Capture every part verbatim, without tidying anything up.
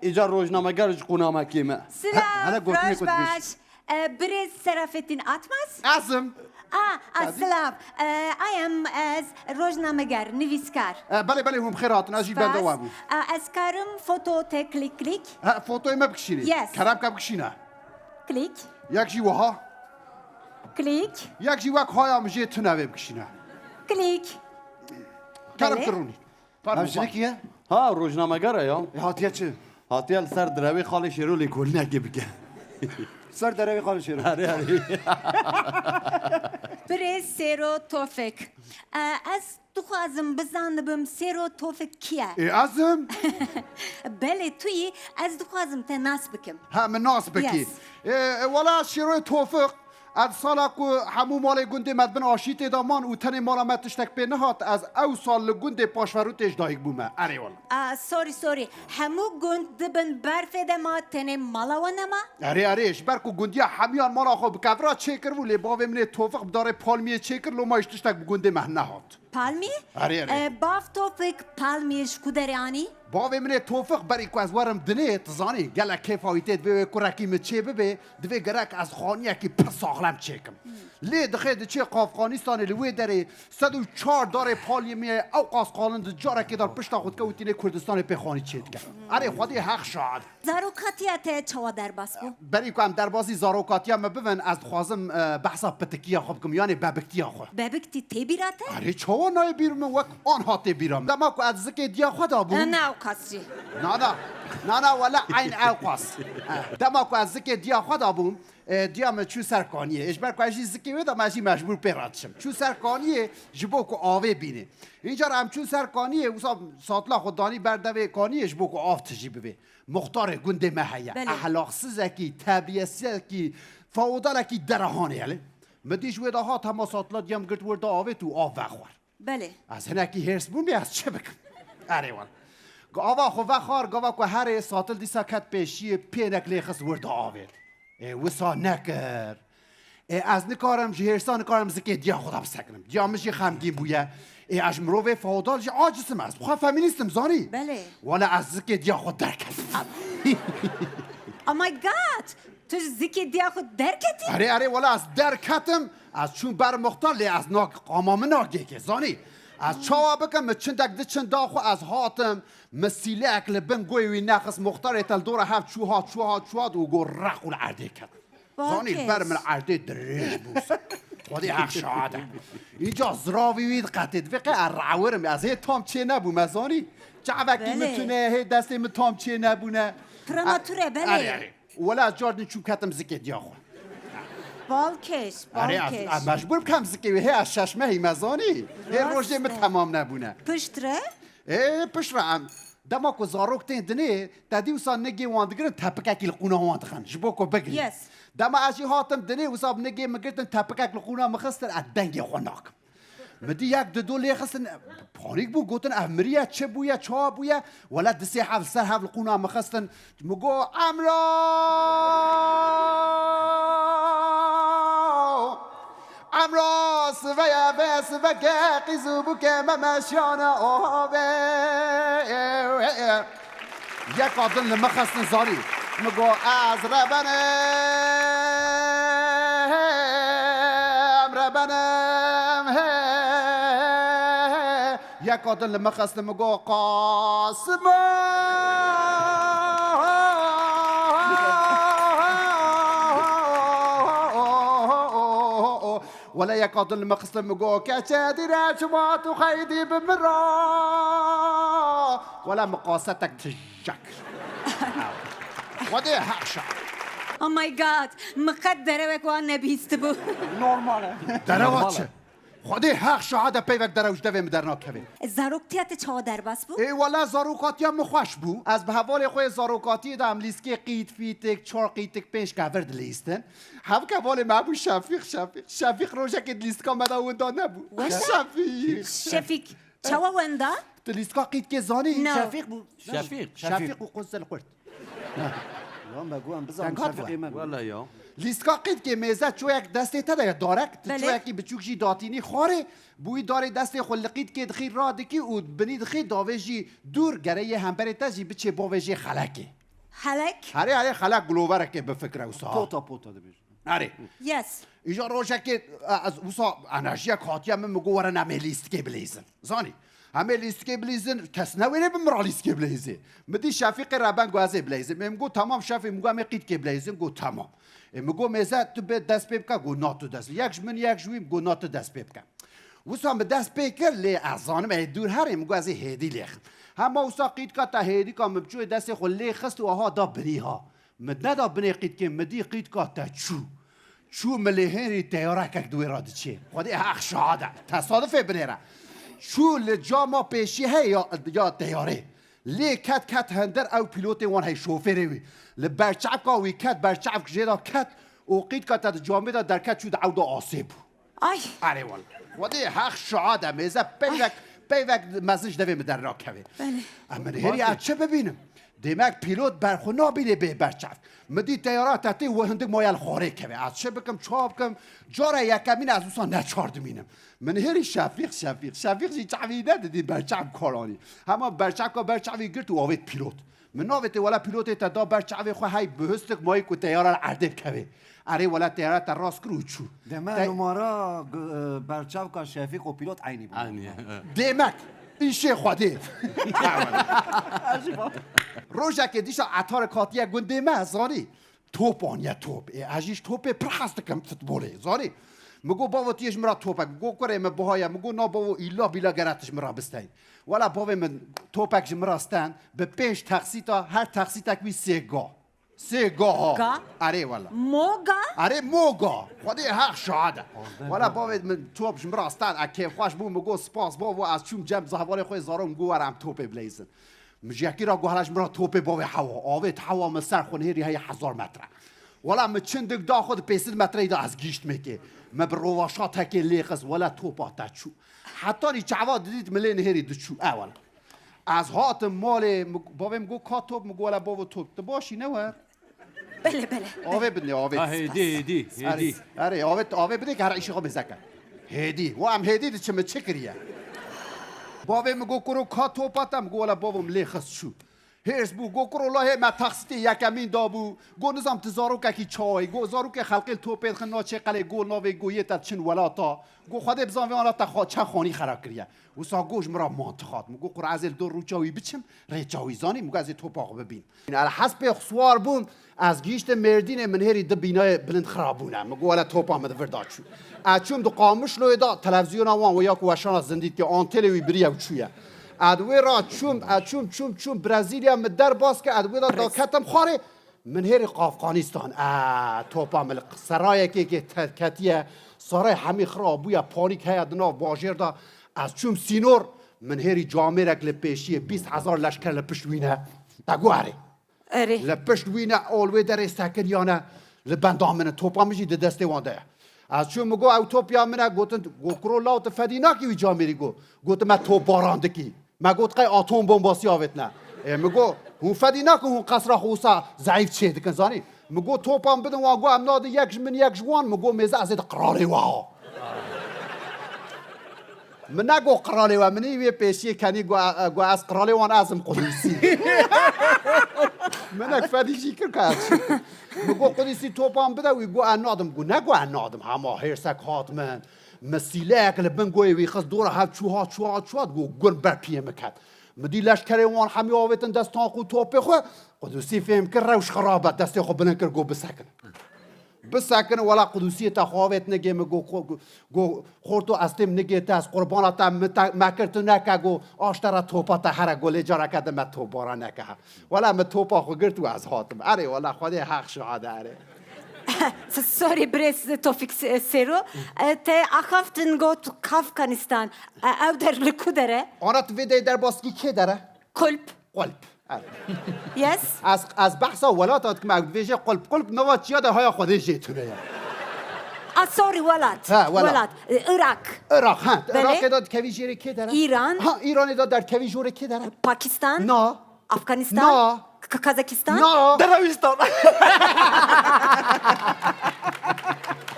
Îcar rojnameger ji qûnamekê me. Silav, He- hele gotinê roj ku dibêj. baş. E, birêz Serafettin Atmaz? Ez im. Ah, ah, Tabii. silav. E, I am ez rojnameger, nivîskar. E, belê, belê, hûn bi xêr hatin. Ez jî Spas. bende we bû. E, ez karim foto te klik klik. He, fotoyê me bikişînî. Yes. Kerem ke bikişîne. Klik. Yek jî wiha. Klik. Yek jî wek haya min jê tune vê bikişîne. Klik. Kerem Belê. tu rûnî. Pardon, Ev jinik ye? Ha, rojnameger e ya. E, hatiye çi? Hatiye li ser direwê xalê Şêro lêkolînekê bike. Ser derewê xalê Şêro. Erê, erê. Birêz Sêro Tofik. E, ez dixwazim bizanibim Sêro Tofik kî ye? Ê, ez im. Belê, tu yî, ez dixwazim te nas bikim. Ha, min nas bikî. Yes. Ê, ê, wela Şêroyê Tofik, ez sala ku hemû malê gundê me di bin aşîtê de man û tenê mala me tiştek pê nehat, ez ew sal li gundê Paşverûtê ji dayik bûme. Erê wela. Ah, sorry, sorry. Hemû gund di bin berfê de ma, tenê mala we nema? Erê, erê, ji ber ku gundiya hemiyan mala xwe bi kevira çêkiribû, lê bavê min ê Tofik bi darê palmiyê çêkir, loma hîç tiştek bi gundê me nehat. Palmiyê? Erê, erê. E, bav Tofik palmiyê ji ku derê anî? Bavê min ê Tofik berî ku ez werim dinê, tu zanî, gelek kêfa wî tê, divê wê kurekî min çê bibe, divê gerek ez xaniyekî pir saxlem çêkim. Lê dixê diçê Afxanistanê li wê derê sed û çar darê palmiyê ew qas qalin di carekê de pişta xwe dike û tînê Kurdistanê pê xanî çê dike. Erê Xwedê heq şahid. Zarokatiya te çawa derbas bû? Berî ku em derbasî zarokatiya me bibin, ez dixwazim, e, behsa pitikiya xwe bikim, yanê bebiktiya xwe. Bebiktî tê bîra te? Erê, çawa nayê bîr min, wek anha tê bîra min. Dema ku ez zikê diya xwe de bûm. E, ne ew qas jî. Na, na. Na, na, wele eyn ew qas. E, dema ku ez zikê diya xwe de bûm, e, diya min çû ser kaniyê. Ji ber ku ez jî zikê wê de me jî mecbûr pê re diçim. Çû ser kaniyê ji bo ku avê bînê. Încar em çûn ser kaniyê, wisa satila xwe danî ber devê kaniyê ji bo ku av tijî bibê. Muxtarê gundê me heye. Belê. Ehlaksizekî, terbiyesizekî, feodalekî derehanê ye lê. Min dî ji wê de hat hema satila diya min girt wir da avêt û av vexwar. Belê. Ez hinekî hêrs bûm, ez çi bikim? Erê wele. Ava xwe vexwar, gava ku herê satil dîsa ket pêşiyê, pênek lê xist wir da avêt. Ê, wisa nekir. Ê, ez nikarim, ji hêrsa nikarim zikê diya xwe de bisekinim. Diya min jî xemgîn bûye. Ê, ez ji mirovê feodal jî aciz im, ez xwe feminîst im, zanî? Belê. Wele ez zikê diya xwe derketim. Oh my God! Tu ji zikê diya xwe derketî? Erê, erê, wele ez derketim. Ez çûm ber muxtar, lê ez nak, qama min nagêke, zanî? Ez çawa bikim, min çindek di çinda xwe ez hatim, min sîleyek li bin goyê wî nexist, muxtarê te li dora hev çû hat, çû hat, çû hat û got req û li erdê ket. Zanî, ber min erdê dirêj bû. Xwedê heq şahid e. Înca ziravî wî diqetê, divê qe ez rewirim. Ez hê tam çê nebûme, zanî. Çavekî min Belê. tune, hê destê min tam çê nebûne. Prematûre, E, belê. erê, erê. Wela ez car din çûm ketim zikê diya xwe. Balkêş, Erê, ez, balkêş. ez mecbûr bikem zikê wê. Hê ez şeş mehî me, zanî. Hê Rast rojê min e. temam nebûne. Piştre? Ê, piştre em. Dema ku zarok tên dinê, te dî wisa nigê wan digirin, tepikekî li qûna wan dixin, ji bo ku bigirî. Yes. Dema ez jî hatim dinê, wisa bi nigê min girtin, tepikek li qûna min xistin, ez dengê xwe nakim. Min dî yek di do lê xistin, panîk bû, gotin, ev miriye, çi bûye, çawa bûye? Wele di sê hev li ser hev li qûna min xistin. Min got, Emro! Emro, siveye vê siveke qîz û bûkê me meşiyane avê. Yeka din li min xistin, zanî. Min got, ez rebenim, rebenim, he. Yeka din li min xistin, min got, Qasimo! Wele yeka din li min xistin, min got, Keçê dîre çima tu xeydî bi min re? Wele min qasetek tije kir. Xwedê heq şa. Oh my God, min qet derewek wan nebihîstibû. Normal e. Derewa Normal e. çi? Xwedê heq şahid e, peyvek derew ji devê min dernakeve. Zaroktiya te çawa derbas bû? Ê wele zarokatiya min xweş bû. Ez bi hevalê xwe yê zarokatiyê de em lîstikê qît, fîtik, çar qîtik, pênc kevir dilîstin. Hevik hevalê me bû Şefîq, Şefîq. Şefîq rojekê di lîstika me de winda nebû. Weş e? Şefîq. Şefîq. Çawa wenda? Tu lîstika qîtkê zanî? No. Şefîq bû. Şefîq. Şefîq û Qunzel Qurt. Ya me got em bizanin Tengat Şefîqê me bû. Wele ya. Lîstika qîtkê mêze çoyek destê te de ye, darek, tu Belê. çoyekî biçûk jî datînî xwarê, bi wî darê destê xwe li qîtkê dixî radikî û binî dixî davê jî dûr, gere yê hemberê te jî biçê bavê jê xelekê. Xelek. Herê, herê, xelek guloverekê bifikre wisa. Pota, pota dibêjin. Herê. Yes. Îja rojekê, e, ez wisa enerjiyek hatiye min, min got, "Were em ê lîstikê bileyzin." Zanî? Em ê lîstikê bileyzin, kes newêrê bi min re lîstikê bileyzê. Min dî Şefîqê reben got, "Ez ê bileyzim." Ê min got, "Tamam şefî." Min got, "Em ê qîtkê bileyzin." Got, "Tamam." Ê min got, "Mêze tu bê dest pê bike." Got, "Na tu dest." Yek ji min, yek ji wî, min got, "Na tu dest pê bike." Wisa min dest pê kir, lê ez zanim ê dûr herê, min got, "Ez ê hêdî lêxim." Hema wisa qîtka te hêdîka min biçûyê destê xwe lê xist û aha da binî ha. Min neda binê qîtkê, min dî qîtka te çû. Çû, min lê hêrî teyarekek di wê re diçê. Xwedê heq şahad e. Tesadufê binêre. Çû li cama pêşî heye ya, ya teyarê. Lê ket, ket hender ew pîlotê wan hey şofêrê wî. Li berçavka wî ket, berçavk jê de ket û qîtka te di camê de derket çû di ew de asê bû. Ay. Erê wele. Xwedê heq şahad e, mêze peyvek, peyvek mezin ji devê min dernakeve. Belê. Em min hêrî ez çi bibînim? Demek pîlot berxwe nabînê bê berçav. Min dî teyara te tê û hindik maye li xwarê keve. Ez çi bikim, ça bikim? Cara yekemîn ez wisa neçar dimînim. Min hêrî Şefîq, Şefîq. Şefîq jî çavî nedidî berçav karanî. Hema berçavka berçavî girt û avêt pîlot. Min navêtê wela pîlotê te da ber çavê xwe hey bi histik mayî ku teyara li erdê bikevê. Erê wela teyara te rast kir û çû. Deme Te- numara g-, e, berçavka Şefîq û pîlot eynî bû. Eynî. Demek îşê Xwedê. Rojekê dîsa etarek hatiye gundê me, zanî. Top aniye top. Ê, ez jî ji topê pir hez dikim futbolê. Zanî? Min got, "Bavo, tu yê ji min re topek." Min got, "Kurê min buha ye." Min got, "Na bavo, îla bîla gere tu ji min re bisteyî." Wela bavê min topek ji min re stend, bi pênc texsîta, her texsîtek wî sê ga. Sê ga ha. Ga? Erê wela. Mo ga? Erê mo ga. Xwedê heq şahad e. Wela bavê min top ji min re stend, e kêfxweş bû, min got, "Spas bavo." Ez çûm cem hevalê xwe zarok, min got, "Were em topê bileyzin." Min ji yekî re got, "Hele ji min re topê bavê hewa." Avêt hewa, min ser xwe nihêrî heye hezar metre. Wela min çindik da xwe di pênc sed metreyî de ez gihîştim êkê. Me bi rovaşatekê lê xist, wela topa te çû. Hetanî çava didît min lê nihêrî diçû. E wela. Ez hatim malê, min, bavê min got, "Ka top?" Min got, "Wela bavo top." "Tu baş î, ne wer." Belê, belê. Avê bidinê, avê. Ha, hêdî, hêdî, hêdî. Erê, erê, avê, avê bidê ke her îşê xwe mêze ke. Hêdî. Wa em hêdî diçin, min çi kiriye? Bavê min got, "Kuro, ka topa te?" Min got, "Wela bavo, min lê xist çû." Hêrs bû, got, "Kuro, la hê me taksîtê yekemîn dabû." Got, "Nizam tu zarokekî çawa yî?" Got, "Zarokê xelkê li topê dixin, naçê qelê." Got, "Navê got yê te diçin welata." Got, "Xwedê bizan vê welata xwe çend xanî xera kiriye." Wisa got, "Ji min re mantiq hat." Min got, "Kuro, ez ê li dor rûça wî biçim, rêça wî zanî." Min got, "Ez ê topa xwe bibînim." Li hespê xwe siwar bûm, ez gihîştim Mêrdînê, min hêrî di bînayê bilind xira bûne. Min got, "Wele topa min di vir de çû." Ez çûm di Qamişloyê de, televîzyona wan wê ya ku weşana zindî dike, antêlê wî biriye û çûye. Ez di wê re çûm, ez çûm, çûm, çûm Brezîlya, min derbas kir, ez di wê de daketim xwarê, min hêrî Afganîstan. E, topa min li serayekê kê te-, ketiye, saray hemî xira bûye, panîk heye di nav bajêr de. Ez çûm sînor, min hêrî camêrek li pêşiyê, bîst hezar leşker li pişt wî ne. Te got erê. Erê. Li pişt wî ne, ol wê derê sekiriyane, li benda min in, topa min jî di destê wan de ye. Ez çûm, min got, "Ew topiya min e." Gotin, got, "Kuro law, tu fedî nakî wî camêrî?" Got, gotin, "Me topbaran dikî." Me got, "Qey atom bombasî avêtine?" Ê, min got, "Hûn fedî nakin, hûn qesra xwe wisa zeîf çêdikin, zanî?" Min got, "Topan bidin wan." Got, "Em nadin yek ji min, yek ji wan." Min got, "Mêze ez ê di qiralê we ha." Min negot qiralê we, min î wê pêşiyê kenî got, e, got, "Ez qiralê wan ez im, Qudusî." Min ek fedî jî kir ka ez çi. Min got, "Qudusî topan bide wî." Got, "Ez nadim." Got, "Negot ez nadim." Hema hêrsek hat min. Min sîleyek li bin goyê wî xist, dora hev çû hat, çû hat, çû hat, got, "Gun ber piyê min ket." Min dî leşkerê wan hemî avêtin destan xwe topê xwe. Qudusî fêm kir, rewş xirab e, destê xwe bilind kir, got, "Bisekin." Bisekin, wela Qudusiyê te xwe avêt nigê min, go, go, go, xorto ez têm nigê te, ez qurbana te, min te, me kir tu neke, go, aştera topa te here, go, lê careke din me topbara neke ha. Wela min topa xwe girt û ez hatim. Erê, wela Xwedê heq şahad e, erê. S-, sorry, birêz Tofîk Se-, Sêro. E, te axaftin got Afganistan. E, ew der li ku der e? Ana tu vê deyê derbaskî kê der e? Kulp. Qulp. Evet. Yes. Ez, ez behsa welata dikim, ew dibêje qulp, qulp, nava çiya de haya Xwedê jê tune ye. Ah, sorry, welat. Ha, welat. Welat. E, Irak. Iraq, ha. Belê. Iraqê de dikevî jêrê kê der e? Îran. Ha, Îranê de derkevî jêrê kê der e? Pakistan. Na. Afganistan. Na. K-, Kazakistan. Na. Derewîstan.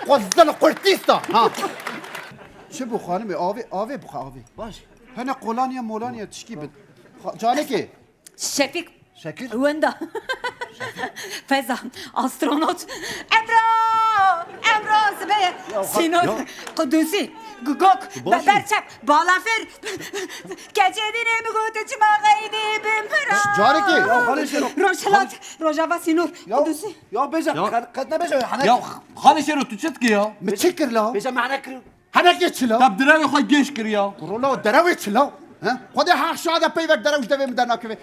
Quzil Qurtistan. Ha. Çi bû xanimê? Avê, avê bixwe, avê. Baş. Hene kolanya molanya tişkî bin. Xa-, canekê. Şefik. Şekil? Wenda. Feza, astronot. Emro! Emro, Zibeye. Sînor, Qudusî, Gugok, Be- Berçep, Balafir. Keçê dinê mi gote çima xeynî bi mira. Carekê. Ya, xalê Şêro. Rojhilat, Rojava, Sînor, Ya, Qudusî. Ya bêje, Ya. qet, qet nebêje, hene. Ya, xalê Şêro, tu çi dikî ya? Mi çi kir la? Bêje, me hene kir. Henekê çi la? Te bi direwê xwe gêş kir ya. Kuro la, derewê çi la? He? Xwedê her şade peyvek derew ji devê min dernakeve.